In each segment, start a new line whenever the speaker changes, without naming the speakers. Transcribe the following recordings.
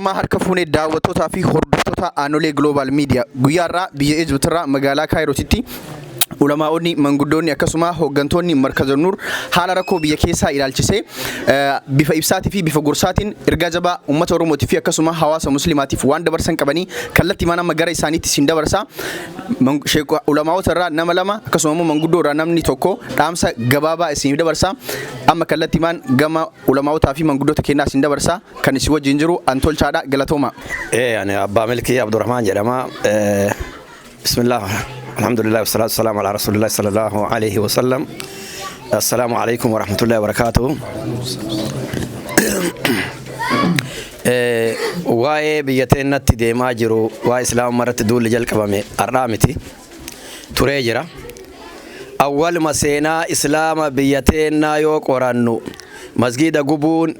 Ashamaa harka fuunee daawwattootaa fi hordoftoota Aanolee Global Media guyyaa irraa biyya Ijibti irraa magaalaa Kaayirootitti ulamaa'onni, manguddoonni akkasuma hooggantoonni Markaza Nuur haala rakkoo biyya keessaa ilaalchisee bifa ibsaatii fi bifa gorsaatiin ergaa jabaa uummata Oromootii fi akkasuma hawaasa musliimaatiif waan dabarsan qabanii kallattii maan amma gara isaaniitti isin dabarsa. Ulamaa'ota irraa nama lama akkasuma immoo manguddoo irraa namni tokko dhaamsa gabaabaa isiniif dabarsa. Amma kallattii maan gama ulamaa'otaa fi manguddoota kennaa isin dabarsa. Kan isin wajjin jiru Antolchaadha. Galatooma.
Ani Abbaa Milkii Abdurrahmaan jedhama. Bismillah, alhamdulillah, wasalaatu wasalaamu ala rasuulillah sallallahu alaihi wasallam. Assalaamu alaikum wa rahmatullahi wa barakaatuh. Waa'ee biyya teennatti deemaa jiru, waa'ee islaamummaa irratti duulli jalqabame har'aa miti. Turee jira. Awwaluma seenaa islaama biyya teennaa yoo qorannu, masgiida gubuun,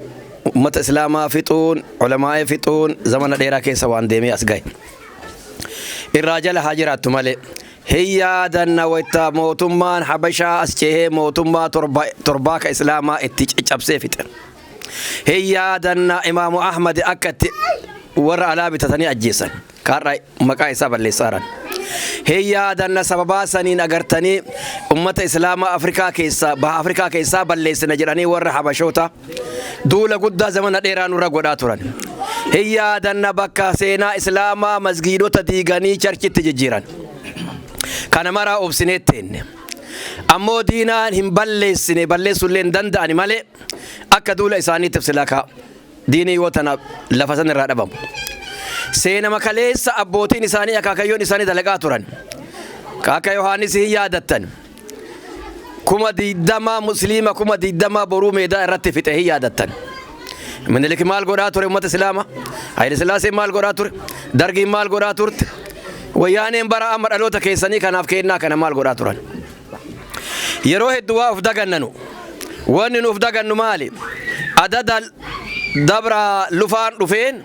ummata islaamaa fixuun, ulamaa'ee fixuun zamana dheeraa keessa waan deemee as gahe. Irraa jala haa jiraattu malee. Hin yaadanna wayta mootummaan Habashaa as cehee mootummaa torbaa ka islaamaa itti caccabsee fixe. Hin yaadanna Imaamu Ahmad akka itti warra alaa bitatanii ajjeesan. Kaarra maqaa isaa balleessaaran. Hin yaadanna sababaa saniin agartanii ummata islaamaa Afrikaa keessaa, baha Afrikaa keessaa balleessina jedhanii warra Habashoota duula guddaa zamana dheeraa nurra godhaa turan. Hin yaadanna bakka seenaa islaamaa masgiidota diiganii charchitti jijjiiran. Kana maraa obsinee teenne. Ammoo diinaan hin balleessine, balleessullee hin danda'ani malee akka duula isaaniitiif silaa kaa diinii yoo tana lafa san irraa dhabamu. Seenama kaleessa abbootiin isaanii akaakayyoon isaanii dalagaa turan. Akka Yohaannis hin yaadattan. 20,000 musliima 20,000 boruu meedaa irratti fixe hin yaadattan. Minilik maal godhaa ture uummata Islaama? Haayile Sillaaseen maal godhaa ture? Dargiin maal godhaa turte? Wayyaaneen bara amma dhaloota keessanii kanaaf kennaa kana maal godhaa turan? Yeroo hedduu waa of dagannanu. Wanni nu of dagannu maali? Adada dabra lufaan dhufeen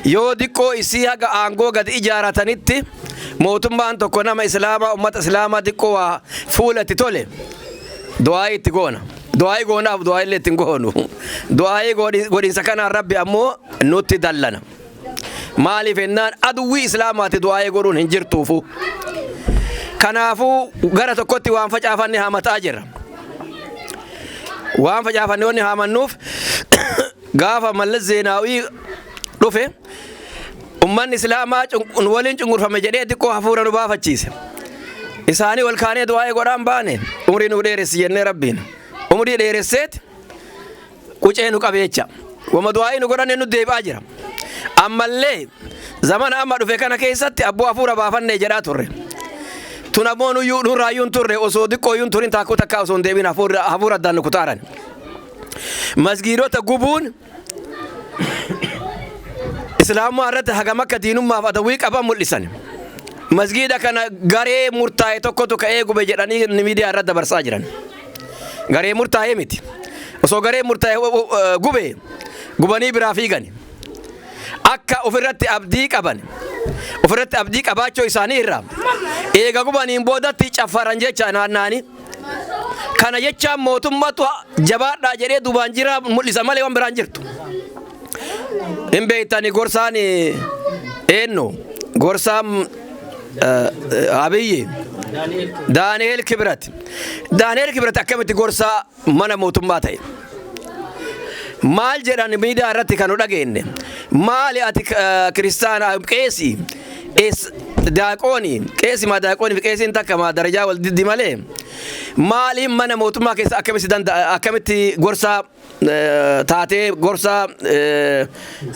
yoo diqqoo isii haga aangoo gad ijaaratanitti mootummaan tokko nama islaamaa ummata islaamaa diqqoo waa fuula itti tole du'aayii itti goona. Du'aayii goonaaf du'aayii illee ittiin goonu. Du'aayii godhinsa kanaan Rabbi ammoo nutti dallana. Maaliif jennaan aduwwii islaamaati du'aayii godhuun hin jirtuufu. Kanaafuu gara tokkotti waan facaafanne haamataa jirra. Waan facaafanne wanni haamannuuf gaafa Mallas Zeenaawii dhufe ummanni islaamaa nu waliin cunqurfame jedhee xiqqoo hafuura nu baafachiise. Isaanii ol kaanee du'aayii godhaan baane, umrii nu dheeressi jennee Rabbiin. Umrii dheeresseet qucee nu qabeecha. Wama du'aayii nu godhanne nu deebi'aa jira. Ammallee zamana amma dhufe kana keessatti abboo hafuura baafannee jedhaa turre. Tun ammoo nuyyuu nurraayyuu hin turre, osoo xiqqooyyuu hin turin taakkuu takkaa osoo hin deebiin hafuura addaan nu kutaaran. Masgiidota gubuun islaamummaa irratti hagam akka diinummaaf adawwii qaban mul'isan. Masgiida kana garee murtaa'e tokkotu ka'ee gube jedhanii miidiyaa irratti dabarsaa jiran. Garee murtaa'ee miti. Osoo garee murtaa'e gube gubanii biraa fiigani. Akka ofirratti abdii qaban, ofirratti abdii qabaachuu isaanii irraa eega gubaniin boodatti caffaran jecha naannaanii. Kana jechaan mootummatu jabaadhaa jedhee duubaan jira mul'isa malee waan biraan jirtu. Hin beektani, gorsaan eenyu? Gorsaan Abiyyi Daani'eel Kibrat. Daani'eel Kibrat akkamitti gorsaa mana mootummaa ta'e? Maal jedhan miidiyaa irratti kan nu dhageenye? Maali ati kiristaana, qeesii, daaqoonii, qeesii maa daaqoonii fi qeesiin takka maa darajaa wal diddi malee, maaliin mana mootummaa keessa akkamitti danda'a, akkamitti gorsaa taatee, gorsaa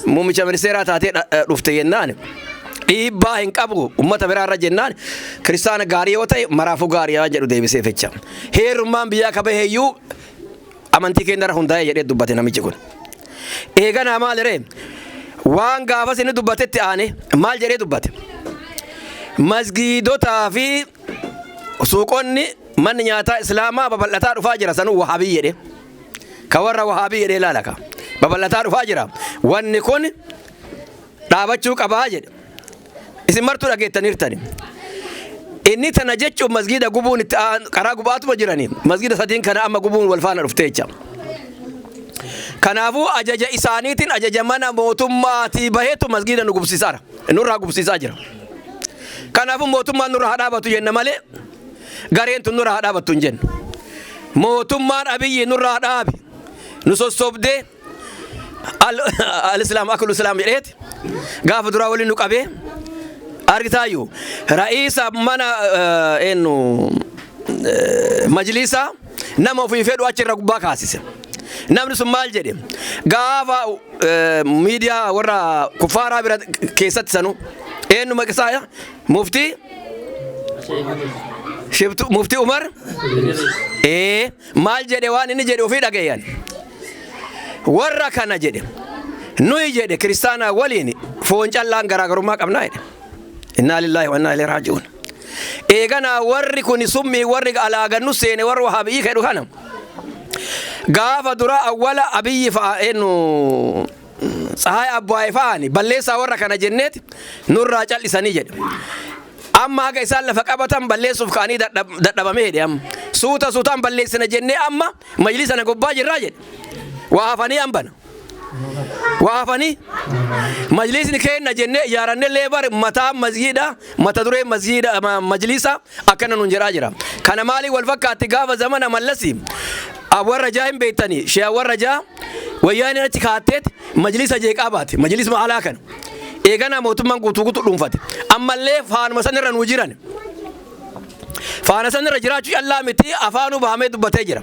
muummicha ministeeraa taatee dhufte jennaan, dhiibbaa hin qabu ummata biraa irra jennaan, kiristaana gaarii yoo ta'e maraafuu gaarii waan jedhu deebisee fecha. Heerummaan biyyaa kabaheeyyuu amantii keenya irra hundaa'ee jedhee dubbate namichi kun. Eeganaa maal ree? Waan gaafas inni dubbatetti aane maal jedhee dubbate? Masgiidotaa fi suuqonni manni nyaataa islaamaa babal'ataa dhufaa jira, sanuu wahaabii jedhe. Ka warra wahaabii jedhee ilaala ka. Babal'ataa dhufaa jira. Wanni kun dhaabachuu qabaa jedhe. Isin martuu dhageettaniirtani. Inni tana jechuun masgiida gubuun itti karaa gubaatuma jirani. Masgiida sadiin kana amma gubuun wal faana dhufte jecha. Kanaafuu ajaja isaaniitiin, ajaja mana mootummaatii baheetu masgiida nu gubsiisaara. Nurraa gubsiisaa jira. Kanaafuu mootummaan nurraa haa dhaabatu jenna malee gareen tun nurraa haa dhaabattu hin jennu. Mootummaan Abiyyi nurraa dhaabi. Nu sossobdee al-islaam akulu islaam jedheeti gaafa duraa waliin nu qabee argitaayyuu ra'iisa mana eenyu majlisaa nama ofii fedhu achirra gubbaa kaasise. Namni sun maal jedhe? Gaafa miidiyaa warra kuffaaraa bira keessatti sanu eenyu maqaa muftii Shibtu Muftii Umar maal jedhe? Waan inni jedhe ofii dhagayan. Warra kana jedhe, nuyi jedhe, kiristaanaa waliin foon callaan garaagarummaa qabnaa jedhe. Innaa lillaahi wa innaa ilaihi raaji'uun. Eeganaa warri kun summii warri alaagannu seene, warra wahaabiyyii kedhu kana gaafa dura awwala Abiyyi fa'a, eenyu, Tsahaay Abbaay fa'aani balleessaa warra kana jenneeti nurraa cal'isanii jedhe. Amma haga isaan lafa qabatan balleessuuf ka'anii dadhabamee jedhe. Amma suuta suutaan balleessina jennee amma majlisa na gubbaa jirraa jedhe. Waa hafanii hambana. Waa hafanii majlisni keenna jennee ijaarannee leebar mataa masgiida, mata duree masgiida majlisa akkana nuun jedhaa jira. Kana maaliif wal fakkaatti? Gaafa zamana Mallasi warra jaa hin beektanii, shee warra jaa wayyaanii achi kaatteet majlisa jeeqaa baate, majlisuma alaa kana. Eeganaa mootummaan guutuu guutuu dhuunfate. Ammallee faanuma sanirra nuu jiran. Faana sanirra jiraachuu callaa miti, afaanuu bahamee dubbatee jira.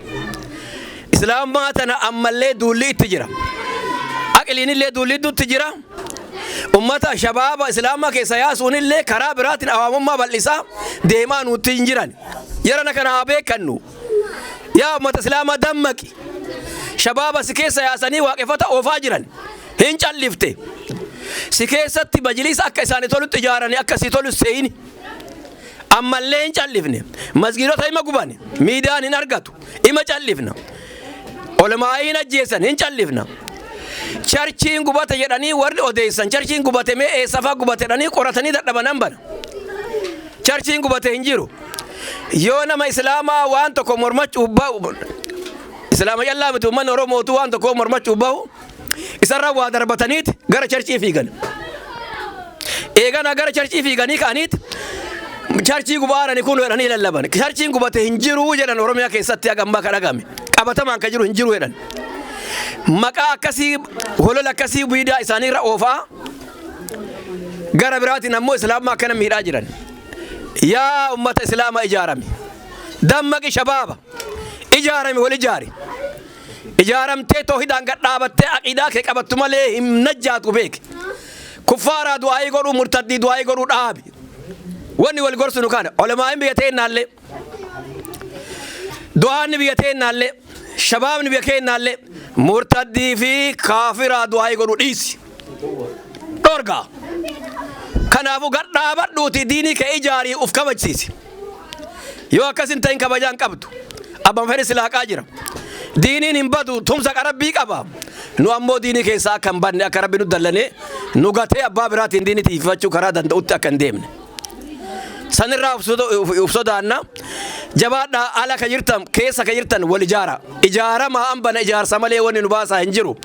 Islaamummaa tana ammallee duulli itti jira. Aqliinillee duulli itti jira. Ummata shabaaba islaamaa keessa yaasuunillee karaa biraatiin awaamummaa bal'isaa deemaa nutti hin jiran. Yerana kana haa beekannu. Yaa ummata islaamaa, dammaqi. Shabaaba si keessa yaasanii waaqeffata oofaa jiran. Hin callifte. Si keessatti majlisa akka isaanii tolutti ijaaranii akka si tolu seeyini. Ammallee hin callifne. Masgiidota ima guban. Miidiyaan hin argatu. Ima callifna. Olmaa'iin ajjeesan, hin callifna. Charchiin gubate jedhanii warri odeessan, charchiin gubate mee eessafaa gubate jedhanii qoratanii dadhaban bana. Charchiin gubate hin jiru. Yoo nama islaamaa waan tokko mormachuu bahu, islaama callaa miti, uummanni Oromootu waan tokko mormachuu bahu, isarra waa darbataniiti gara charchii fiigan. Eegana gara charchii fiiganii ka'aniiti charchii gubaarani kun jedhanii lallaban. Charchiin gubate hin jiru jedhan. Oromiyaa keessatti haga ammaa kan dhagame. Qabatamaan kan jiru hin jiru jedhan. Maqaa akkasii, holola akkasii miidiyaa isaanii irra oofaa gara biraatiin ammoo islaamaa akkana miidhaa jiran. Yaa ummata islaamaa, ijaarame. Dammaqi shabaaba. Ijaarame, wal ijaari. Ijaaramtee toohidaan gad dhaabattee aqiidaa kee qabattu malee hin najjaatu beeki. Kuffaaraa du'aayii godhuu, murtaddii du'aayii godhuu dhaabi. Wanni wal gorsinu kana olamaa'in biyya teennaallee, du'aanni biyya teennaallee, shabaabni biyya keennaallee murtaddii fi kaafiraa du'aayii godhuu dhiisi. Dhorgaa. Kanaafuu gad dhaabadhuuti diinii kee ijaarii uf kabajsiisi. Yoo akkas hin ta'in kabajaan qabdu. Abbaan fedhe silaaqaa jira. Diiniin hin badu, tumsa qarabbii qaba. Nu ammoo diinii keessaa akka hin badne, akka Rabbi nu dallanee nu gatee abbaa biraatiin diinii tiifachuu karaa danda'utti akka hin deemne. Sanirraa uf sodaanna. Jabaadhaa, ala ka jirtan, keessa ka jirtan, wal ijaara. Ijaaramaa hambana, ijaarsa malee wanni nu baasaa hin jiru.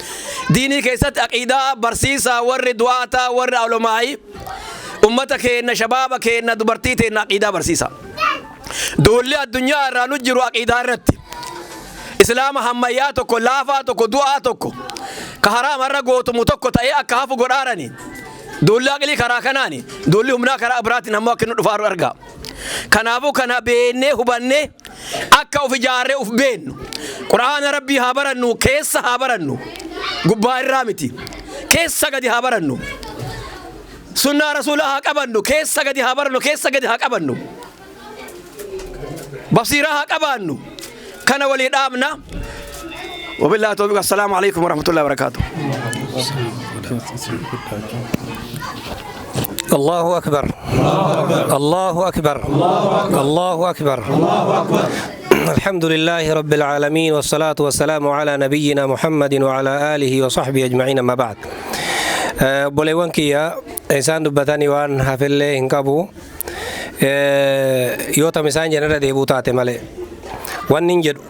Diinii keessatti aqiidaa barsiisaa, warri du'aataa, warri olomaayii, ummata keenna, shabaaba keenna, dubartii teenna aqiidaa barsiisa. Duulli addunyaa irraa nu jiru aqiidaa irratti. Islaama hammayyaa tokko, laafaa tokko, du'aa tokko, ka haraama irra gootumu tokko ta'ee akka hafu godhaarani. Duulli aqlii karaa kanaani, duulli humnaa karaa biraatiin ammoo akka inni dhufaaru argaa. Kanaafuu kana beennee hubannee akka of ijaarree uf beennu. Qura'aana Rabbii haa barannu, keessa haa barannu. Gubbaa irraa miti. Keessa gadi haa barannu. Sunnaa Rasuulaa haa qabannu, keessa gadi haa barannu, keessa gadi haa qabannu. Basiiraa haa qabaannu. Kana walii dhaabna. وبالله التوفيق، السلام عليكم ورحمة الله وبركاته.
الله أكبر، الله أكبر، الله أكبر. الحمد لله رب العالمين، والصلاة والسلام على نبينا محمد وعلى آله وصحبه أجمعين، أما بعد. Obboleewwan kiyya, isaan dubbatanii waan hafillee hin qabu. Yoo tam isaan jedhan irra deebuu taate malee wanni hin jedhu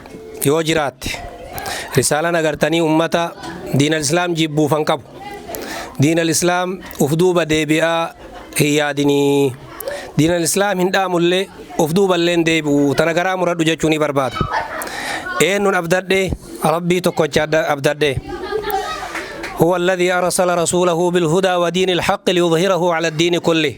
yoo jiraatte risaalaan agartanii ummata Diinal islaam jibbuufan qabu. Diinal islaam uf duuba deebi'aa hin yaadinii. Diinal islaam hin dhaamullee uf duuballee hin deebi'u tana garaa muradhu jechuu ni barbaada. Eenyuun abdadhee Rabbii tokkocha abdadhee. هو الذي أرسل رسوله بالهدى ودين الحق ليظهره على الدين كله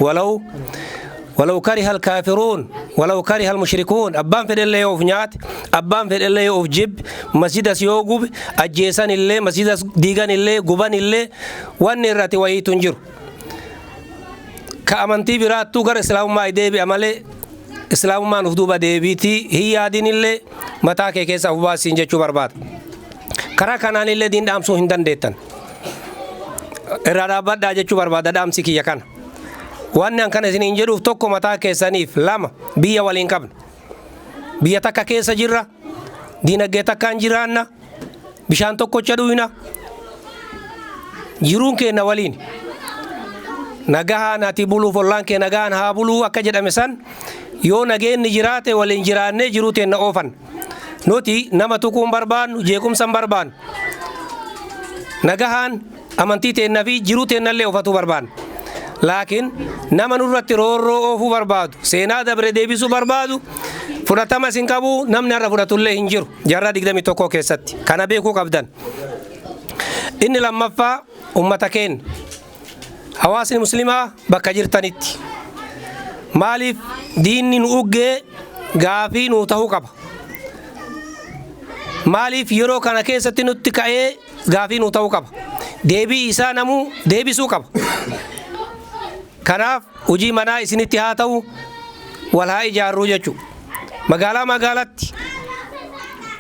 ولو كره الكافرون ولو كره المشركون. أبان في اللي يوف نيات، أبان في اللي يوف جب، مسجد يوغب، أجيسان اللي مسجد ديغان اللي غبان اللي وان الراتي وهي تنجر. كأمنتي برات توغر إسلام ما يدي أمالي إسلام ما نفدوبة ديبيتي هي دين اللي متى كيس أفباسين جتشو برباد. Karaa kanaan illee diin dhaamsuu hin dandeettan. Irraa dhaabbadhaa jechuu barbaada dhaamsi kiyya kana. Wanni an kana isiniin jedhuuf tokko mataa keessaniif, lama biyya waliin qabna. Biyya takka keessa jirra. Diinagdee takkaan jiraanna. Bishaan tokkocha dhuyna. Jiruun keenya waliin. Nagahaan ati buluuf ollaan kee nagahaan haa buluu akka jedhame san yoo nageenni jiraate waliin jiraannee jiruu teenna oofan. Nuti nama tuquu hin barbaannu, jeequmsa hin barbaannu. Nagahaan amantii teennaa fi jiruu teennallee ofatuu barbaanna. Laakiin nama nurratti roorroo oofuu barbaadu, seenaa dabre deebisuu barbaadu, fudhatama isin qabu namni har'a fudhatullee hin jiru jaarraa 21 keessatti. Kana beekuu qabdan. Inni lammaffaa uummata keenya. Hawaasni musliimaa bakka jirtanitti. Maaliif diinni nu uggee gaafii nuu ta'uu qaba. Maaliif yeroo kana keessatti nutti ka'ee gaafii nuu ta'uu qaba. Deebii isaa namuu deebisuu qaba. Kanaaf hojii manaa isinitti haa ta'u wal haa ijaarruu jechuudha. Magaalaa magaalatti,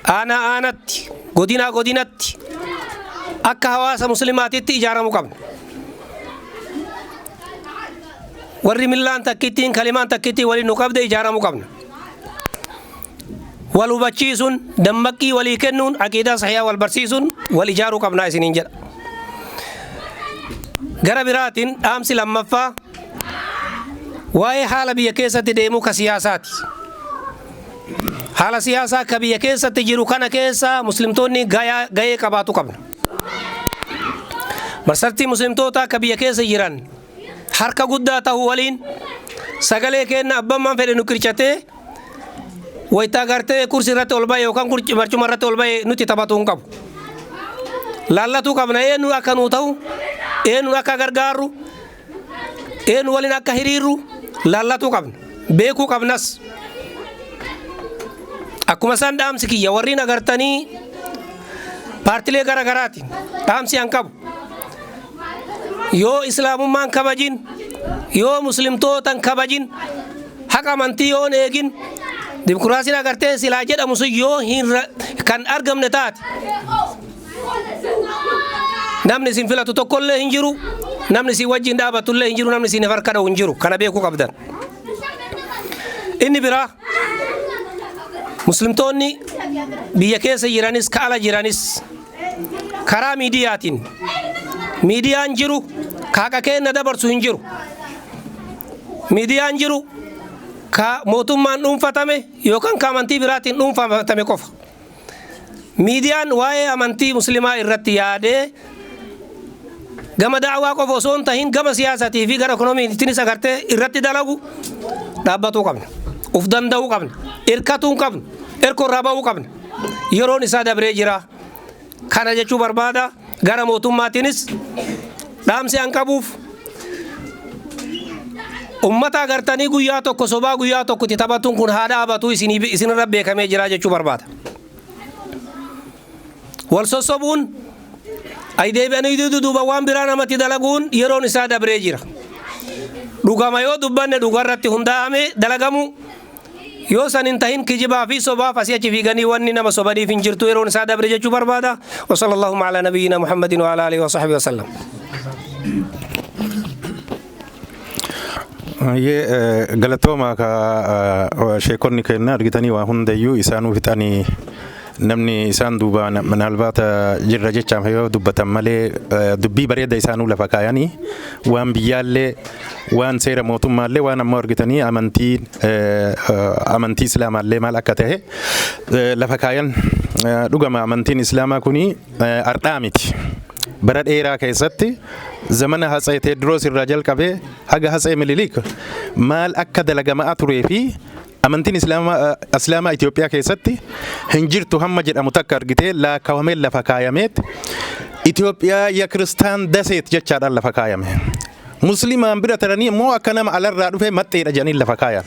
aanaa aanatti, godinaa godinatti akka hawaasa musliimaatitti ijaaramuu qabna. Warri millaan takkittiin kalimaan takkittiin waliin nu qabde ijaaramuu qabna. Wal hubachiisuun, dammaqii walii kennuun, aqiidaa sahiyaa wal barsiisuun wal ijaaruu qabnaa isiniin jedha. Gara biraatiin dhaamsi lammaffaa waa'ee haala biyya keessatti deemuu ka siyaasaati. Haala siyaasaa ka biyya keessatti jiru kana keessa muslimtoonni gahee qabaatu qabna. Marsartii muslimtoota akka biyya keessa jiran harka guddaa ta'uu waliin sagalee kenna abbammaan fedhe nu qircatee wayitaa gartee kursi irratti ol ba'e yookaan barcuma irratti ol ba'e nuti taphatuu hin qabu. Laallatuu qabna eenyu akka nuu ta'u, eenyu akka gargaarru, eenyu waliin akka hiriirru laallatuu qabna. Beekuu qabnas. Akkuma isaan dhaamsi kiyya warriin agartanii paartilee gara garaatiin dhaamsi an qabu. Yoo islaamummaan kabajin, yoo muslimtootan kabajin, haqa amantii yoo hin eegin, dimokiraasiin agartee silaa jedhamu sun yoo hin kan argamne taate namni isin filatu tokkollee hin jiru, namni isin wajjin dhaabatullee hin jiru, namni isin harka dha'u hin jiru. Kana beekuu qabdan. Inni biraa muslimtoonni biyya keessa jiranis ka ala jiranis karaa miidiyaatiin miidiyaan jiru ka haqa keenya dabarsu hin jiru. Miidiyaan jiru ka mootummaan dhuunfatame yookaan ka amantii biraatiin dhuunfatame qofa. Miidiyaan waa'ee amantii muslimaa irratti yaadee gama da'awaa qofa osoo hin tahin gama siyaasatii fi gara ekonomiitiinis agartee irratti dalagu dhaabbatuu qabna. Uf danda'uu qabna. Hirkatuu hin qabnu. Hirkoo irraa ba'uu qabna. Yeroon isaa dabree jira. Kana jechuu barbaada. Gara mootummaatiinis dhaamsi an qabuuf ummata agartanii guyyaa tokko sobaa guyyaa tokko itti taphatuun kun haa dhaabatu isinirra beekamee jira jechuu barbaada. Wal sossobuun ay deebi'anii duuba waan biraa namatti dalaguun yeroon isaa dabree jira. Dhugama yoo dubbanne dhugarratti hundaa'ame dalagamu yoo san hin tahin kijibaa fi sobaaf asii achi fiiganii wanni nama sobaniif hin jirtu yeroon isaa dabre jechuu barbaada. Wa sallallahu ala nabiyyina Muhammadin wa ala alihi wa sahbihi wa sallam.
Galatooma ka sheekonni keenya argitanii waa hundayyuu isaanuu fixanii namni isaan duuba minaalbaata jirra jechaaf yoo dubbatan malee dubbii bareeda isaanuu lafa kaayanii waan biyyaallee waan seera mootummaallee waan ammoo argitanii amantii amantii islaamaallee maal akka ta'e lafa kaayan. Dhugama amantiin Islaamaa kuni ardhaa miti. Bara dheeraa keessatti zamana Hatsee Teediroos irraa jalqabee haga Hatsee Minilik maal akka dalagamaa turee fi amantiin Islaamaa Itoophiyaa keessatti hin jirtu hamma jedhamu takka argitee lakkaawamee lafa kaayameet Itoophiyaa የክርስቲያን ደሴት jechaadhaan lafa kaayame. Musliimaan bira taranii immoo akka nama alarraa dhufee maxxeedha jedhanii lafa kaayan.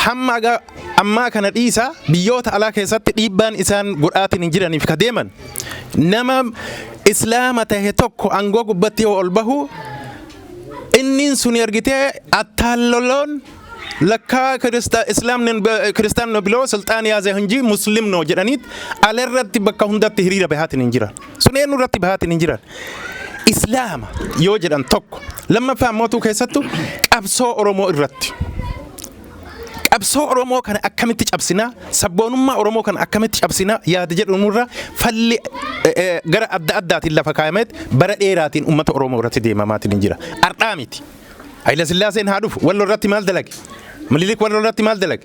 Hamma ammaa kana dhiisa, biyyoota alaa keessatti dhiibbaan isaan godhaatiin hin jiraniif ka deeman nama Islaama tahe tokko aangoo gubbatti yoo ol bahu, inni suni argitee attaalloloon lakkaa እስላም ክርስቲያን ነው ብሎ ስልጣን ያዘ እንጂ ሙስሊም ነው jedhaniit alarratti bakka hundatti hiriira bahaatiin hin jiran. Sun eenyu irratti bahaatiin hin jiran? Islaama yoo jedhan tokko, lammaffaa mootuu keessattu qabsoo Oromoo irratti. Qabsoo Oromoo kana akkamitti cabsinaa, sabboonummaa Oromoo kana akkamitti cabsinaa yaada jedhamurra falli gara adda addaatiin lafa kaayameet bara dheeraatiin uummata Oromoo irratti deemamaatiin hin jira. Ardhaa miti. Hayila Sillaaseen haa dhufu, Walloo irratti maal dalage? Minilik Walloo irratti maal dalage?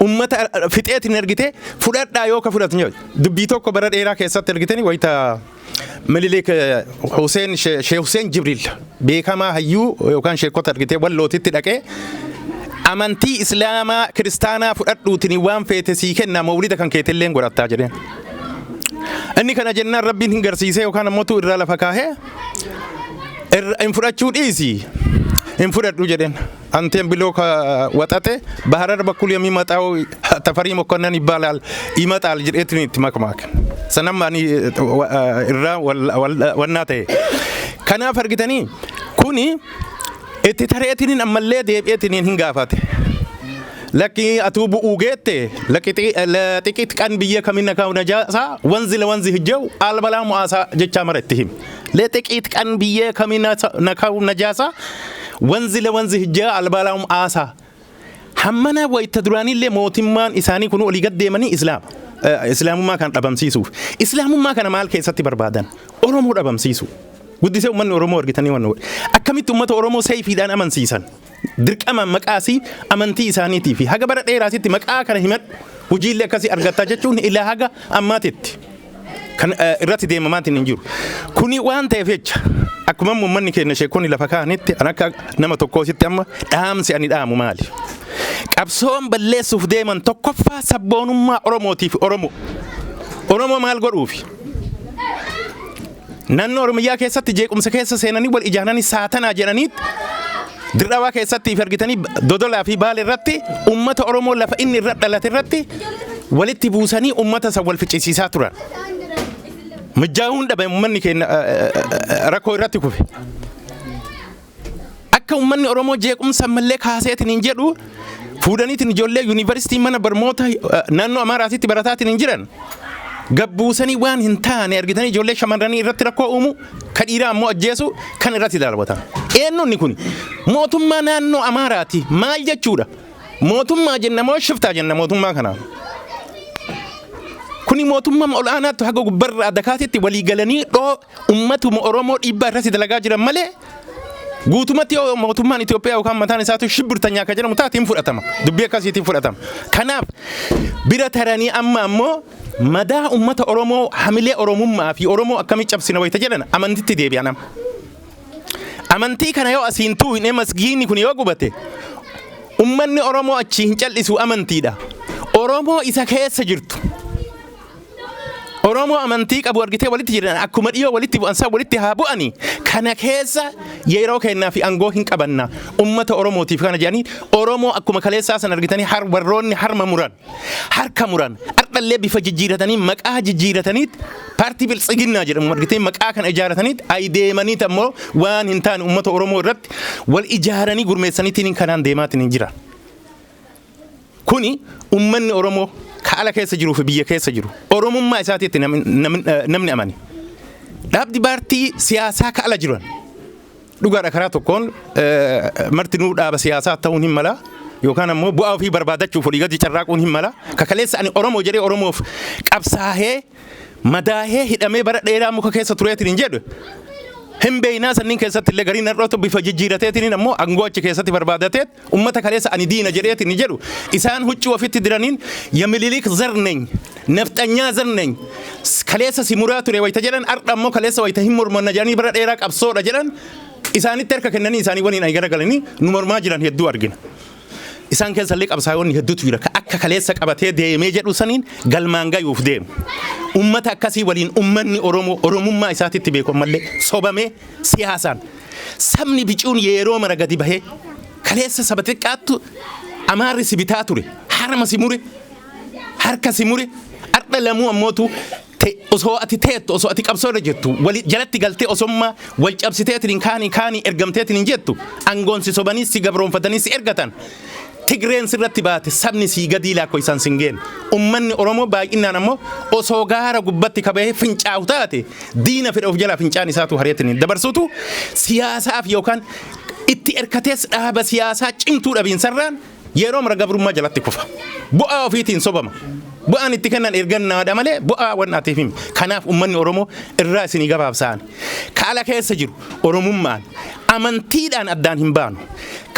Uummata fixeetiin argitee fudhadhaa yoo ka fudhatu dubbii tokko bara dheeraa keessatti argitanii wayita Minilik Hussein, Sheekh Hussein Jibriil beekamaa hayyuu yookaan sheekota argitee Wallootitti dhaqee, amantii Islaamaa Kiristaanaa fudhadhuutiin waan feete sii kenna, mawlida kan keetillee godhattaa jedheen. Inni kana jennaan Rabbiin hin garsiisee yookaan ammoo irraa lafa kaahee hin fudhachuu dhiisi, hin fudhadhu jedheen. አንተን ብሎ ወጠጤ በሐረር በኩል የሚመጣው ተፈሪ መኮንን ይባላል ይመጣል jedheetiin itti makmaaka. Sanamma ani irraa wannaa ta'e. Kanaaf argitanii kuni itti tareetiin ammallee deebi'eetiin hin gaafate. Lakki atuu bu'uu geette ለጥቂት ቀን ብዬ ከሚነካው ነጃሳ ወንዝ ለወንዝ ሂጄው አልበላም ዓሣ jecha mara itti himi. ለጥቂት ቀን ብዬ ከሚነካው ነጃሳ ወንዝ ለወንዝ ሂጄ አልበላም ዓሣ. Hammana wayita duraanillee mootummaan isaanii kun olii gad deemanii Islaama. Islaamummaa kan dhabamsiisuuf. Islaamummaa kana maal keessatti barbaadan? Oromoo dhabamsiisu. Guddisee uummanni Oromoo argitanii waan akkamitti uummata Oromoo seefiidhaan amansiisan? Dirqama maqaasii amantii isaaniitii fi haga bara dheeraatitti maqaa kana himadhu, hojiilee akkasii argattaa jechuun ilaa haga ammaatitti kan irratti deemamaatiin hin jiru. Kuni waan ta'eef jecha akkuma uummanni keenya sheekonni lafa kaa'anitti, an akka nama tokkoositti amma dhaamsi ani dhaamu maali? Qabsoon balleessuuf deeman tokkoffaa sabboonummaa Oromootiif Oromoo. Oromoo maal godhuufi? Naannoo Oromiyaa keessatti jeequmsa keessa seenanii wal ijaaranii saatanaa jedhaniitti Dirrawaa keessatti argitanii Dodolaa fi Baale irratti uummata Oromoo lafa inni irra dhalate irratti walitti buusanii uummata san wal ficcisiisaa turan. Mijaa'uun dhabe, uummanni keenya rakkoo irratti kufe. Akka uummanni Oromoo jeequmsa mallee kaaseetiin hin jedhu fuudhaniitiin ijoollee yuunivarsiitii mana barnoota naannoo Amaaraatitti barataatiin hin jiran. Gabbuusanii waan hin taane argitanii ijoollee shamarranii irratti rakkoo uumu, ka dhiiraa ammoo ajjeesu kan irratti daawwatan. Eenyonni kun mootummaa naannoo Amaaraati maal jechuudha? Mootummaa jenna moo shiftaa jenna mootummaa kanaa? Kuni mootummaa ol'aanaatti haga gubbarraa dakaatitti walii galanii dhoo uummatuma Oromoo dhiibbaa irratti dalagaa jiran malee, guutumatti yoo mootummaan Itoophiyaa yookaan mataan isaatu ሽብርተኛ akka jedhamu taatiin fudhatama. Dubbii akkasiitiin fudhatama. Kanaaf bira taranii amma ammoo madaa uummata Oromoo, hamilee Oromummaa fi Oromoo akkamii cabsina wayita jedhan amantitti deebi'an amma. Amantii kana yoo asiin tuu hin masgiinni kun yoo gubate, uummanni Oromoo achii hin cal'isu amantiidha. Oromoo isa keessa jirtu. Oromoo amantii qabu argitee walitti jiran akkuma dhiyoo walitti bu'an san walitti haa bu'ani. Kana keessa yeroo kennaa fi aangoo hin qabanna. Uummata Oromootiif kana jedhanii Oromoo akkuma kaleessaa san argitanii har warroonni harma muran, harka muran, ardhallee bifa jijjiiratanii, maqaa jijjiirataniit paartii Biltsiginnaa jedhamu argitee maqaa kana ijaarataniit ayi deemaniit ammoo waan hin taane uummata Oromoo irratti wal ijaaranii gurmeessaniitiin kanaan deemaatiin hin jira. Kuni uummanni Oromoo ka ala keessa jiruu fi biyya keessa jiru Oromummaa isaatiitti namni amani. Dhaabdi paartii siyaasaa ka ala jiran dhugaadha, karaa tokkoon martinuu dhaaba siyaasaa ta'uun hin mala, yookaan ammoo bu'aa ofii barbaadachuuf olii gadi carraaquun hin mala. Ka kaleessa ani Oromoo jedhee Oromoof qabsaahee madaahee hidhamee bara dheeraa muka keessa tureetiin hin jedhu. Hin beeynaa, sanniin keessatti illee gariin har'ootu bifa jijjiirateetiin ammoo aangoo achi keessatti barbaadateet ummata kaleessa ani diina jedheetiin ni jedhu isaan huccuu ofitti diraniin የሚኒሊክ ዘር ነኝ, ነፍጠኛ ዘር ነኝ, kaleessa si muraa ture wayita jedhan, har'a ammoo kaleessa wayita hin mormanna jedhanii bara dheeraa qabsoodha jedhan isaanitti harka kennanii isaanii waliin ay garagalanii nu mormaa jiran hedduu argina. Isaan keessallee qabsaa'onni hedduutu jira akka kaleessa qabatee deemee jedhu saniin galmaan gayuuf deemu. Ummata akkasii waliin ummanni Oromoo Oromummaa isaatitti beeku ammallee sobamee siyaasaan sabni bicuun yeroo mara gadi bahee kaleessa saba xiqqaattu Amaarri si bitaa ture, harma si mure, harka si mure, har'a lamuu ammootu osoo ati teettu, osoo ati qabsoo irra jirtu wali jalatti galtee osommaa wal cabsiteetiin kaanii kaanii ergamteetiin hin jettu aangoon si sobanii si gabroonfatanii si ergatan. Tigreen sirratti baate sabni sii gadii laakkoo isaan sin geenne. Ummanni Oromoo baay'inaan ammoo osoo gaara gubbatti kabahee fincaa'u taate diina fedha of jalaa fincaan isaatu hareetiin dabarsutu siyaasaaf yookaan itti erkatees dhaaba siyaasaa cimtuu dhabiinsarraan yeroo mara gabrummaa jalatti kufa. Bu'aa ofiitiin sobama. Bu'aan itti kennan ergannaadha malee bu'aa wannaatiif himi. Kanaaf ummanni Oromoo irraa isinii gabaabsaan. Kaala keessa jiru Oromummaan amantiidhaan addaan hin baanu.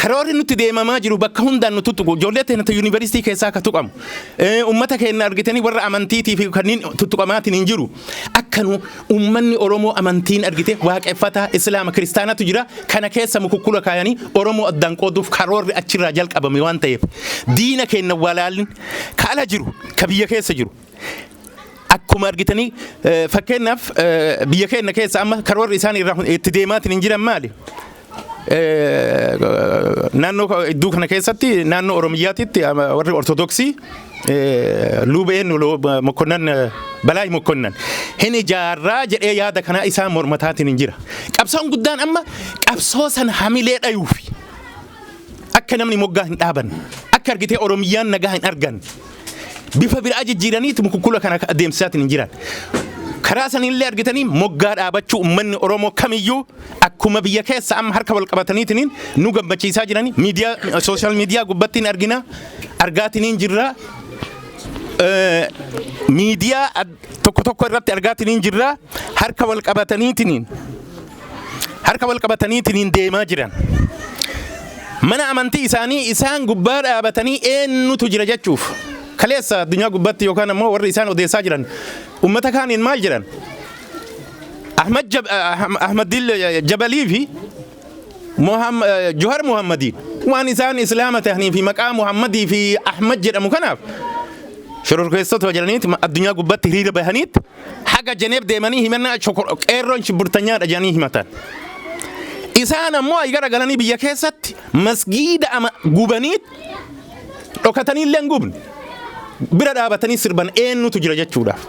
Karoorri nuti deemamaa jiru bakka hundaan nu tuttuqu. Ijoollee teenya yuunivarsiitii keessaa akka tuqamu. Uummata keenya argitanii warra amantiitii fi kanneen tuttuqamaatiin hin jiru. Akka nu uummanni Oromoo amantiin argite waaqeffataa, Islaama, Kiristaanatu jira. Kana keessa mukukkula kaayanii Oromoo addaan qooduuf karoorri achirraa jalqabame waan ta'eef. Diina keenya walaalin kaala jiru ka biyya keessa jiru. Akkuma argitanii, fakkeenyaaf, biyya keenya keessa amma karoorri isaan irraa itti deemaatiin hin jiran maali? Naannoo iddoo kana keessatti naannoo Oromiyaatitti warri Ortodoksii luubeen Mokonnan Balaay Mokonnan hin ijaarraa jedhee yaada kana isaan mormataatiin hin jira. Qabsoon guddaan amma qabsoo san hamilee dhayuufi akka namni moggaa hin dhaaban, akka argitee Oromiyaan nagaa hin argan bifa biraa jijjiiraniiti mukukkula kana adeemsisaatiin hin jiran. Karaa sanillee argitanii moggaa dhaabachuu uummanni Oromoo kamiyyuu akkuma biyya keessa amma harka wal qabataniitiin nu gammachiisaa jirani miidiyaa, social media gubbattiin argina, argaatiniin jirra. Miidiyaa tokko tokko irratti argaatiniin jirra, harka wal qabataniitiin deemaa jiran. Mana amantii isaanii isaan gubbaa dhaabatanii eenyutu jira jechuuf kaleessa addunyaa gubbatti yookaan ammoo warri isaan odeessaa jiran ummata kaaniin maal jedhan? Ahmad Ahmadil Jabalii fi Johar Muhammadiin waan isaan Islaama ta'anii fi maqaa Muhammadii fi Ahmad jedhamu kanaaf shororkeessota jedhaniiti addunyaa gubbatti hiriira bahaniit haga Jeneef deemanii himannaa qeerroon shibburtanyaadha jedhanii himatan. Isaan ammoo ay garagalanii biyya keessatti masgiida ama gubaniit dhokatanii illee hin gubne. Bira dhaabatanii sirban eenyutu jira jechuudhaaf.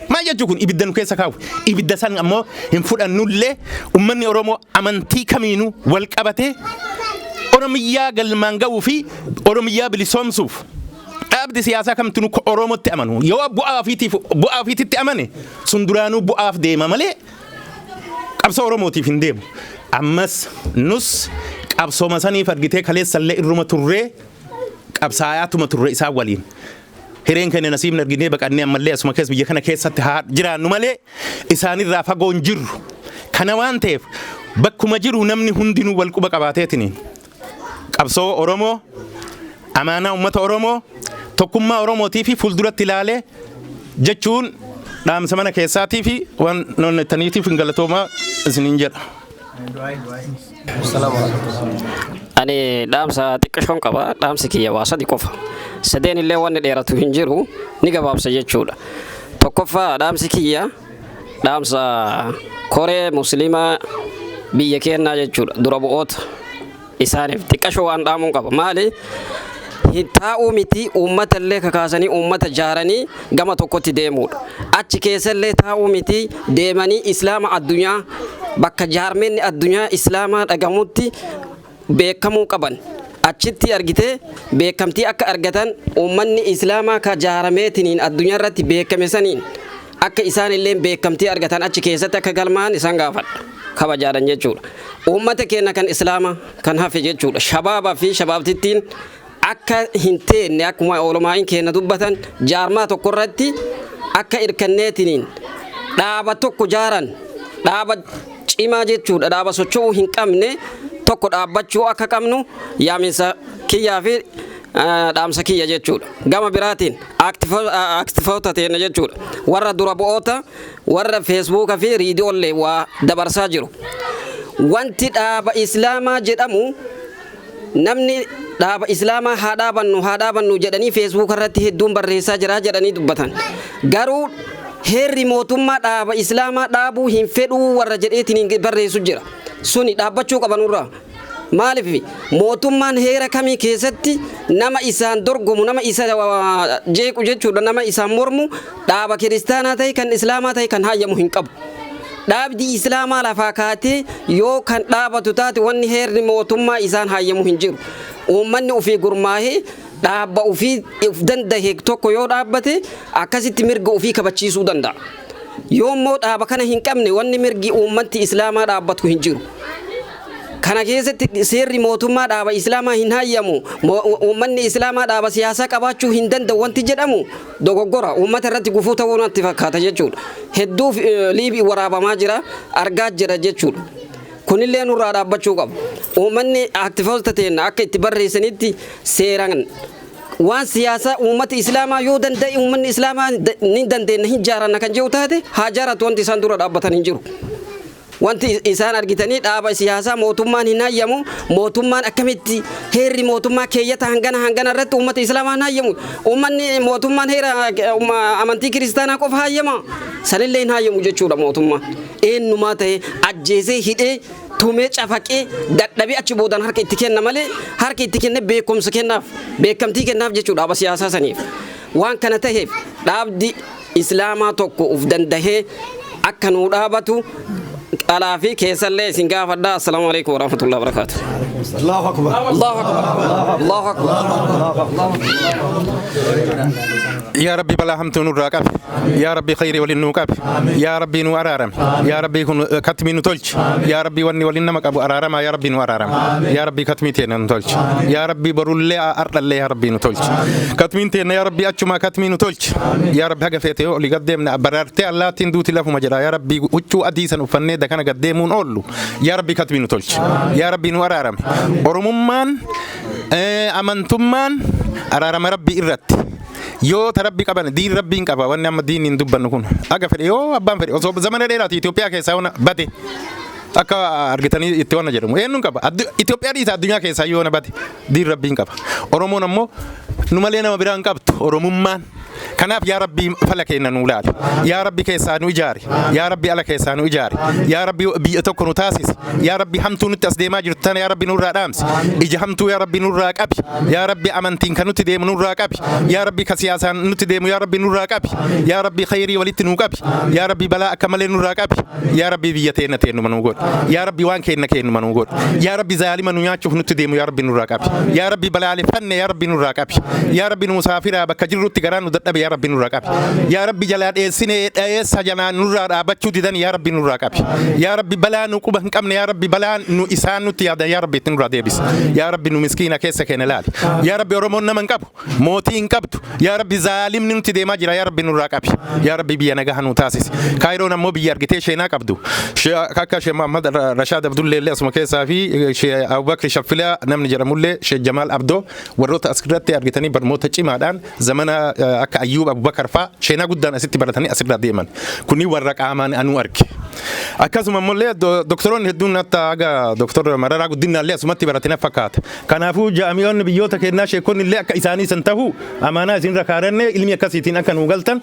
Maal jechuu kun ibidda nu keessa kaa'u. Ibidda san ammoo hin fudhannullee. Uummanni Oromoo amantii kamiinuu wal qabatee Oromiyyaa galmaan ga'uu fi Oromiyyaa bilisoomsuuf dhaabdi siyaasaa kamtu nu Oromootti amanu yoo bu'aa ofiitiif bu'aa ofiititti amane sun duraanuu bu'aaf deema malee qabsoo Oromootiif hin deemu. Ammas nus qabsooma saniif argitee kaleessallee irruma turree qabsaayaatuma turre isaan waliin. Hireen keenya nasiibni arginee baqannee ammallee asuma keessa biyya kana keessatti haa jiraannu malee isaanirraa fagoo hin jirru. Kana waan ta'eef bakkuma jiru namni hundinuu wal quba qabaateetiniin qabsoo Oromoo, amaanaa uummata Oromoo, tokkummaa Oromootii fi fuulduratti ilaalee jechuun dhaamsa mana keessaatii fi waan nonnettaniitiif hin galatoomaa isiniin jedha.
Ani dhaamsa xiqqashoon qaba. Dhaamsi kiyya waa sadi qofa. Sadeen illee wanni dheeratu hin jiru, ni gabaabsa jechuudha. Tokkoffaa, dhaamsi kiyya dhaamsa koree musliimaa biyya keenyaa jechuudha. Dura bu'oota isaaniif xiqqashoo waan dhaamuun qaba. Maali? Hin taa'uu miti, uummata illee kakaasanii uummata jaaranii gama tokkotti deemuudha. Achi keessallee taa'uu miti, deemanii islaama addunyaa bakka jaarmenni addunyaa islaamaa dhagamutti beekamuu qaban. Achitti argitee beekamtii akka argatan, uummanni islaamaa ka jaarameetiniin addunyaa irratti beekame saniin akka isaan illee beekamtii argatan achi keessatti akka galmaan isaan gaafadha. Kabajaadhan jechuudha. Uummata keenya kan islaama kan hafe jechuudha. Shabaabaa fi shabaabtittiin akka hin teenne, akkuma oolmaa'iin keenya dubbatan, jaarmaa tokko irratti akka irkanneetiniin dhaaba tokko jaaran, dhaaba
Cimaa jechuudha dhaaba socho'uu hin qabne tokko dhaabbachuu akka qabnu yaaminsa kiyyaa fi dhaamsa kiyya jechuudha. Gama biraatiin aktifoota teenya jechuudha. Warra dura bu'oota warra feesbuuka fi riidiyoollee waa dabarsaa jiru. Wanti dhaaba Islaamaa jedhamu namni dhaaba Islaamaa haa dhaabannu haa dhaabannu jedhanii feesbuuka irratti hedduun barreessaa jira jedhanii dubbatan. Garuu heerri mootummaa dhaaba Islaamaa dhaabuu hin fedhuu warra jedheetiin barreessu jira. Suni dhaabbachuu qabanurraa. Maaliif mootummaan heera kamii keessatti nama isaan dorgomu, nama isa jeequ jechuudha, nama isaan mormu dhaaba kiristaanaa ta'e kan Islaamaa ta'e kan hayyamu hin qabu. Dhaabdi Islaamaa lafaa kaatee yoo kan dhaabatu taate wanni heerri mootummaa isaan hayyamu hin jiru. Uummanni ofii gurmaahee dhaabba ofii of danda'e tokko yoo dhaabbate akkasitti mirga ofii kabachiisuu danda'a. Yoo immoo dhaaba kana hin qabne wanni mirgi uummatti Islaamaa dhaabbatu hin jiru. Kana keessatti seerri mootummaa dhaaba Islaamaa hin hayyamu. Uummanni Islaamaa dhaaba siyaasaa qabaachuu hin danda'u wanti jedhamu dogoggora. Uummata irratti gufuu ta'uu natti fakkaata jechuudha. Hedduu liibii waraabamaa jira, argaa jira jechuudha. Kunillee nurraa dhaabbachuu qabu. Uummanni aktifoota ta'een akka itti barreessanitti seeraan waan siyaasaa uummata Islaamaa yoo danda'e uummanni Islaamaa ni dandeenya hin jaaranna kan jedhu taate haa jaaratu, wanti isaan dura dhaabbatan hin jiru. Wanti isaan argitanii dhaaba siyaasaa mootummaan hin hayyamu, mootummaan akkamitti heerri mootummaa keeyyata hangana hangana irratti uummata Islaamaa hin hayyamu, uummanni mootummaan heera amantii kiristaanaa qofa hayyama, sanillee hin hayyamu jechuudha. Mootummaan eenyumaa ta'e ajjeesee, hidhee, tumee, cafaqee, dadhabee achi boodan harka itti kenna malee harka itti kenne beekumsa kennaaf, beekamtii kennaaf jechuudha dhaaba siyaasaa saniif. Waan kana taheef dhaabdi Islaamaa tokko uf dandahee akka nuu dhaabatu alaa fi keessallee isin gaafadha. Assalaamu alaikum warahmatullahi wabarakaatuh.
Allahu akbar.
Allahu akbar. Allahu akbar.
Yaa Rabbi, balaa hamtuu nurraa qabi. Yaa Rabbi, khayrii waliin nuu qabi. Yaa Rabbi, nu araarami. Yaa Rabbi, kun katmii nu tolchi. Yaa Rabbi, wanni waliin nama qabu araaramaa. Yaa Rabbi, nu araarami. Yaa Rabbi, katmii teenya nu tolchi. Yaa Rabbi, borullee ardhallee yaa Rabbi nu tolchi. Katmiin teenya yaa Rabbi achuma katmii nu tolchi. Yaa Rabbi, haga feete yoo olii gaddeemne baraartee allaattiin duuti lafuma jedha. Yaa Rabbi, huccuu adii san uffannee dakana gaddeemuun oollu. Yaa Rabbi, katmii nu tolchi. Yaa Rabbi, nu araarami. Oromummaan, amantummaan araarama Rabbii irratti. Yoo ta Rabbi qaban diin Rabbiin qaba. Wanni amma diin hin dubbannu kun aga fedhe yoo abbaan fedhe osoo zamana dheeraati Itoophiyaa keessaa wana bade akka argitanii itti wanna jedhamu eenyuun qaba. Itoophiyaa dhiisa, addunyaa keessaa yoo na bade diin Rabbiin qaba. Oromoon ammoo nu malee nama biraa hin qabdu Oromummaan. Kanaaf yaa Rabbi, fala keenya nuu laali. Yaa Rabbi, keessaa nu ijaari. Yaa Rabbi, ala keessaa nu ijaari. Yaa Rabbi, biyya tokko nu taasisi. Yaa Rabbi, hamtuu nutti as deemaa jirtu tana yaa Rabbi nurraa dhaamsi. Ija hamtuu yaa Rabbi nurraa qabi. Yaa Rabbi, amantiin kan nutti deemu nurraa qabi. Yaa Rabbi, ka siyaasaan nutti deemu yaa Rabbi nurraa qabi. Yaa Rabbi, khayrii walitti nuu qabi. Yaa Rabbi, balaa akka malee nurraa qabi. Yaa Rabbi, biyya teenna teennuma nuu godhi. Yaa Rabbi, waan keenna keennuma nuu godhi. Yaa Rabbi, zaalima nu nyaachuuf nutti deemu yaa Rabbi nurraa qabi. Yaa Rabbi, balaaleffanne yaa Rabbi nurraa qabi. Yaa Rabbi, nu musaafiraa bakka jirrutti garaa nu dadhabe yaa Rabbi nurraa qabi. Yaa Rabbi, jalaa dheessine dheessa jalaa nurraa dhaabachuu didan yaa Rabbi nurraa qabi. Yaa Rabbi, balaa nu quba hin qabne yaa Rabbi balaa nu isaan nutti yaadan yaa Rabbi itti nurraa deebisi. Yaa Rabbi, nu miskiina keessa keenya laali. Yaa Rabbi, Oromoon nama hin qabu. Mootii hin qabdu. Yaa Rabbi, zaalimni nutti deemaa jira yaa Rabbi nurraa qabi. Yaa Rabbi, biyya nagaa nu taasisi. Kaayiroon ammoo biyya argitee sheenaa qabdu. Akka Sheekh Muhammad Rashaad Abdullee illee asuma keessaa fi Sheekh Abubakar Shaffilaa namni jedhamullee, Sheekh Jamaal Abdoo, warroota asirratti argitanii barnoota cimaadhaan zamana akka Ayyuub Abubakar faa sheenaa guddaan asitti baratanii asirraa deeman. Kuni warra qaamaan anuu arge. Akkasuma immoo doktoroonni hedduun akka haga Doktor Mararaa Guddinaallee asumatti baratanii fakkaata. Kanaafuu jaami'oonni biyyoota kennaa, sheekonni illee akka isaanii san ta'u amaanaa isinirra kaayanne, ilmi akkasiitiin akka nuu galtan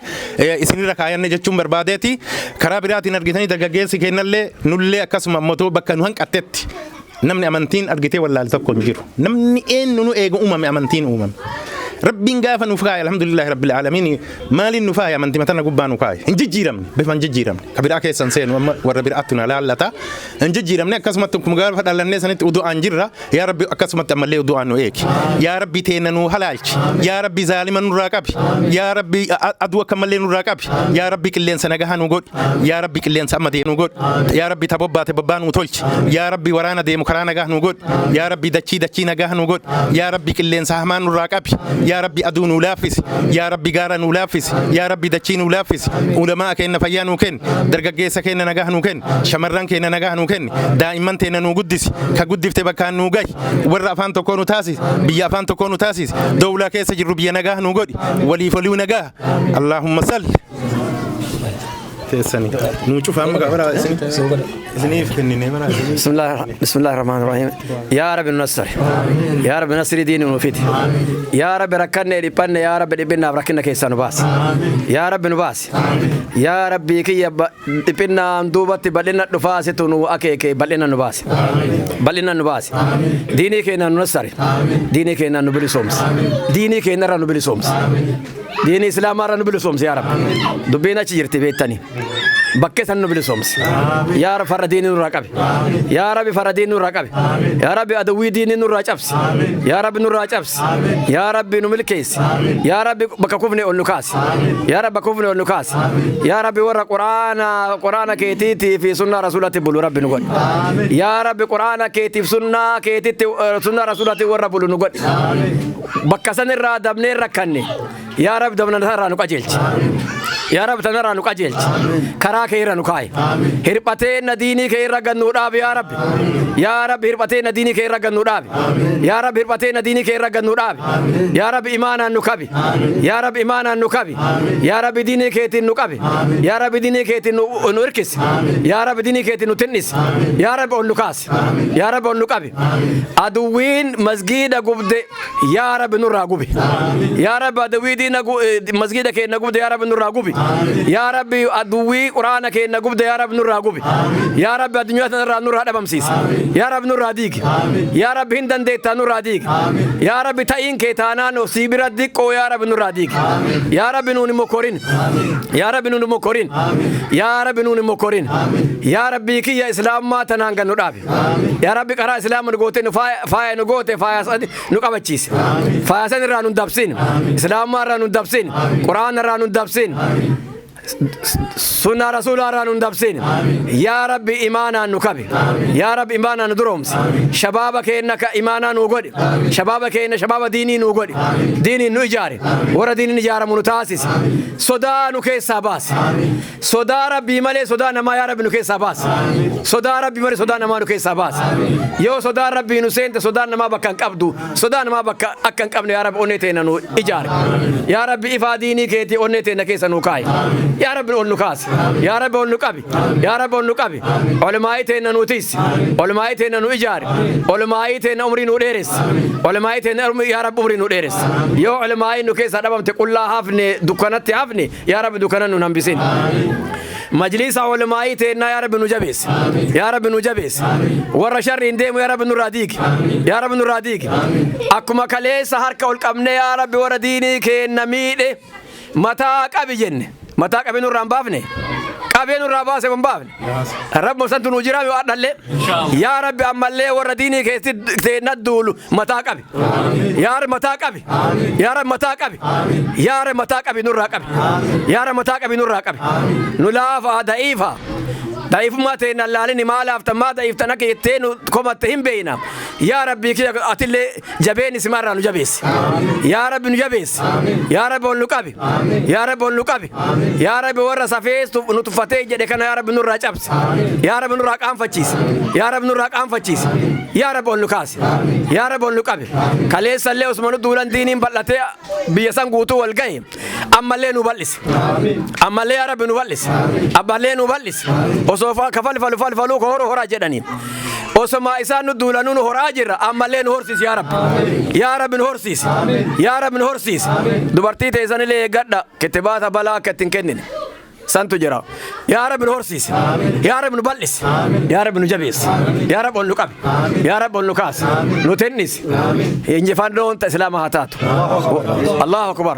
isinirra kaayanne jechuun barbaadeeti. Karaa biraatiin argitanii dargaggeessi kennallee nullee akkasuma ammoo bakka nu hanqattetti namni amantiin argitee wallaale tokko hin jiru. Namni eenyu nu eegu uumame amantiin uumame. Rabbiin gaafa nuuf kaaya, alhamdulillahi rabbil aalamiin, maaliin nu faaya? Amantii matana gubbaa nu kaaya. Hin jijjiiramne, bifa hin jijjiiramne. Ka biraa keessan seenu amma warra biraattu na laallata. Hin jijjiiramne, akkasumatti akkuma gaafa dhalannee sanitti udu'aan jirra. Yaa Rabbi, akkasumatti ammallee udu'aan nu eegi. Yaa Rabbi, teena nu halaalchi. Yaa Rabbi, zaalima nurraa qabi. Yaa Rabbi, aduu akka mallee nurraa qabi. Yaa Rabbi, qilleensa nagahaa nu godhi. Yaa Rabbi, qilleensa amma deemu nu godhi. Yaa Rabbi, ta bobbaate bobbaa nu tolchi. Yaa Rabbi, waraana deemu karaa nagaa nu godhi. Yaa Rabbi, dachii dachii nagaa nu godhi. Yaa Rabbi, qilleensa hamaa nurraa qabi. Yaa Rabbi, aduu nuu laaffisi. Yaa Rabbi, gaara nuu laaffisi. Yaa Rabbi, dachii nuu laaffisi. Ulamaa keenya fayyaa nuu kenni. Dargaggeessa keenya nagaa nuu kenni. Shamarran keenya nagaa nuu kenni. Daa'imman teenya nuu guddisi. Ka guddifte bakkaan nuu gahi. Warra afaan tokkoo nu taasisi. Biyya afaan tokkoo nu taasisi. Dowlaa keessa jirru biyya nagaa nuu godhi. Waliif olii nagaa. Allahumma salli. Teessani. Nuu cufa amma bara isiniif kennine bara.
بسم الله، بسم الله الرحمن الرحيم. يا رب نصر، يا رب نصر دين نوفيت. يا رب ركنا لبن، يا رب لبنا ركنا كيسا نباس، يا رب نباس. يا رب كي لبنا دوبت بلنا نفاس تنو أكيك بلنا نباس، بلنا نباس. ديني كينا نصر، ديني كينا نبلي سومس، ديني كينا نبلي سومس، دين إسلام نبلي سومس. يا رب دبينا تجرتي بيتني bakkee san nu bilisoomsi. Yaa Rabbi, farra diinii nurraa qabi. Yaa Rabbi, farra diinii nurraa qabi. Yaa Rabbi, adawwii diinii nurraa cabsi. Yaa Rabbi, nurraa cabsi. Yaa Rabbi, nu milkeessi. Yaa Rabbi, bakka kufne ol nu kaasi. Yaa Rabbi, bakka kufne ol nu kaasi. Yaa Rabbi, warra quraana keetiitii fi sunnaa rasuulatti bulu Rabbi nu godhi. Yaa Rabbi, quraana keetiif sunnaa keetitti, sunnaa rasuulatti warra bulu nu godhi. Bakka san irraa dabnee rakkanne. Yaa Rabbi, dabna irraa nu qajeelchi. Yaa Rabbi, tanarraa nu qajeelchi. Karaa kee irra nu kaa'i. Hirphatee na diinii kee irra gannuu dhaabi, yaa Rabbi. Yaa Rabbi, hirphatee na diinii kee irra gannuu dhaabi. Yaa Rabbi, hirphatee na diinii kee irra gannuu dhaabi. Yaa Rabbi, imaanaan nu qabi. Yaa Rabbi, imaanaan nu qabi. Yaa Rabbi, diinii keetiin nu qabi. Yaa Rabbi, diinii keetiin nu hirkisi. Yaa Rabbi, diinii keetiin nu tinnisi. Yaa Rabbi, ol nu kaasi. Yaa Rabbi, ol nu qabi. Aduwwiin masgiida gubde, yaa Rabbi, nurraa gubi. Yaa Rabbi, aduwwii diina masgiida keenya gubde, yaa Rabbi, nurraa gubi. Yaa Rabbi, aduwwii quraana keenya gubde, yaa Rabbi, nurraa gubi. Yaa Rabbi, addunyaa tanarraa nurraa dhabamsiisi. Yaa Rabbi, nurraa diigi. Yaa Rabbi, hin dandeettaa, nurraa diigi. Yaa Rabbi, ta'iin kee taanaan sii bira diqqoo, yaa Rabbi, nurraa diigi. Yaa Rabbi, nuun immoo korin. Yaa Rabbi, nuun immoo korin. Yaa Rabbi, nuun immoo korin. Yaa Rabbi kiyya, islaamummaa tanaan gan nu dhaabi. Yaa Rabbi, karaa islaama nu goote, nu faaya nu goote, faaya nu qabachiise. Faaya san irraa nu dabsin. Islaamummaa irraa nu dabsin. Quraana irraa nu dabsin. Sunnaa rasuulaa irraa nu dabsin. Yaa Rabbi, imaanaan nu qabi. Yaa Rabbi, imaanaan nu duroomsi. Shabaaba keenya ka imaanaa nu godhi. Shabaaba keenya shabaaba diinii nu godhi. Diiniin nu ijaare. Warra diiniin ijaaramu nu taasisi. Sodaa nu keessaa baasi. Sodaa Rabbii malee sodaa namaa, yaa Rabbi, nu keessaa baasi. Sodaa Rabbii malee sodaa namaa nu keessaa baasi. Yoo sodaan Rabbii nu seente, sodaan namaa bakka hin qabdu. Sodaa namaa bakka akka hin qabne, yaa Rabbi, onnee teenya nu ijaare. Yaa Rabbi, ifaa diinii keetii onnee teenya keessa nu kaa'i. Yaa Rabbi, ol nu kaasi. Yaa Rabbi, ol nu qabi. Yaa Rabbi, ol nu qabi. Olmaa'ii teenya nu tiisi. Olmaa'ii teenya nu ijaare. Olmaa'ii teenya umrii nu dheeressi. Olmaa'ii teenya, yaa Rabbi, umrii nu dheeressi. Yoo olmaa'ii nu keessaa dhabamte, qullaa hafne, dukkanatti hafne, yaa Rabbi, dukkana nu hambisin. Majlisa olmaa'ii teennaa, yaa Rabbi, nu jabeessi. Yaa Rabbi, nu jabeessi. Warra sharri hin deemu, yaa Rabbi, nurraa diigi. Yaa Rabbi, nurraa diigi. Akkuma kaleessa harka ol qabne, yaa Rabbi, warra diinii keenna miidhe mataa qabi jenne. Mataa qabee nurraa hin baafne. Qabee nurraa baase, hin baafne. Rabbi santu nu jira yoo adhallee. Yaa Rabbi, ammallee warra diinii keessatti teenna duulu mataa qabi. Yaa Rabbi, mataa qabi. Yaa Rabbi, mataa qabi. Yaa Rabbi, mataa qabi, nurraa qabi. Yaa Rabbi, mataa qabi, nurraa qabi. Nu laafaa, da'iifa. Da'iifummaa ta'e laalini maa laaftan, maa da'iiftan akka jettee nu komatte hin beeyna. Yaa Rabbii kiyya, atillee jabeen isimarraa nu jabeessi. Yaa Rabbi, nu jabeessi. Yaa Rabbi, ol nu qabi. Yaa Rabbi, ol nu qabi. Yaa Rabbi, warra safees nu tuffatee jedhe kana, yaa Rabbi, nurraa cabsi. Yaa Rabbi, nurraa qaanfachiisi. Yaa Rabbi, nurraa qaanfachiisi. Yaa Rabbi, ol nu kaasi. Yaa Rabbi, ol nu qabi. Kaleessallee osuma nu duulan diiniin bal'atee biyya san guutuu wal gahe, ammallee nu bal'isi. Ammallee, yaa Rabbi, nu bal'isi. Ammallee nu bal'isi. Osoo ka falfalu falfaluu, ka horu horaa jedhanii. Osoma isaan nu duulanuu nu horaa jirra, ammallee nu horsiisi, yaa Rabbi. Yaa Rabbi, nu horsiisi. Yaa Rabbi, nu horsiisi. Dubartii teessanillee eeggadha, kittibaata balaa akka ittiin kennine. Santu jira. Yaa Rabbi, nu horsiisi. Yaa Rabbi, nu bal'isi. Yaa Rabbi, nu jabeessi. Yaa Rabbi, ol nu qabi. Yaa Rabbi, ol nu kaasi. Nu tennisi. Injifannoon ta Islaama haa taatu. Allahu akbar.